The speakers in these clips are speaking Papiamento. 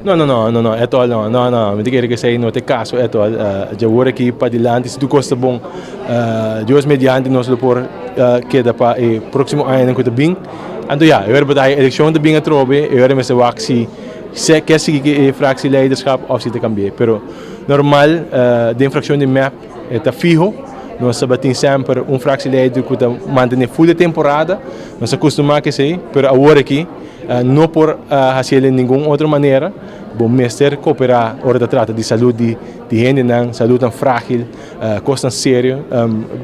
No, no, no, no, no, at all no, no, no, mi ta kere ku esei no ta e kaso at all. Dje aki pa dilanti, si tur kos ta bon, Dios mediante, nos lo por keda pa e próksimo aña ku ta bin. Anto ja, e ora e elekshon ta bin atrobe, e ora mester wak si se ke sigui e fractieleiderschap òf si ta kambia. Pero normal, den frakshon di MEP ta fiho. Nos tabatin semper un fractieleider ku ta mantené full e temporada. Nos a kustumá ku esei, pero awor aki no por hasié di ningun otro manera. Bo mester kooperá ora ta trata di salú di hendenan, salú tan frágil, kosnan serio.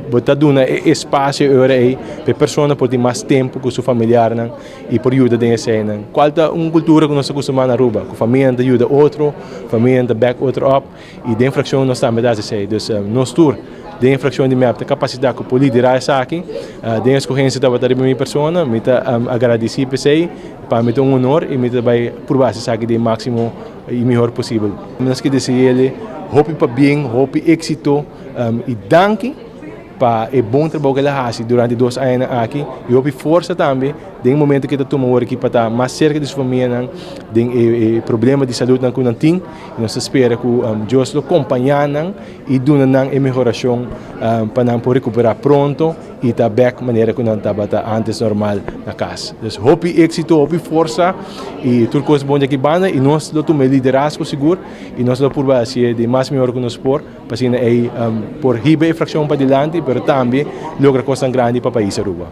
Bo ta duna e espasio e ora ei pa e persona por tin mas tempu ku su familiarnan i por yuda den eseinan. Kual ta un kultura ku nos ta kustumá na Aruba, ku famia ta yuda otro, famia ta back otro up i den frakshon nos tambe ta hasi esei. Dus nos tur den frakshon di MEP ta kapasitá ku por liderá esaki. Den eskohensia tabata riba mi persona, mi ta agradesí pa esei, pa mi ta un honor i mi ta bai purba hasi esaki den máksimo i mihor posibel. Nos ke dese'é hopi pabien, hopi éksito i danki pa e bon trabou ku el a hasi durante 2 aña aki i hopi forsa tambe den momento ku e ta tuma awor aki pa ta mas serka di su famianan den e problema di salú ku nan tin. Nos ta spera ku Dios lo kompañá nan i duna nan e mehorashon pa nan por rekuperá pronto i ta bèk manera ku nan tabata antes normal na kas. Dus hopi éksito, hopi forsa i tur kos bon di aki banda i nos lo tuma e liderazgo sigur i nos lo purba hasi di mas mihor ku nos por pa asina ei por hiba e frakshon padilanti, pero tambe logra kosnan grandi pa pais Aruba.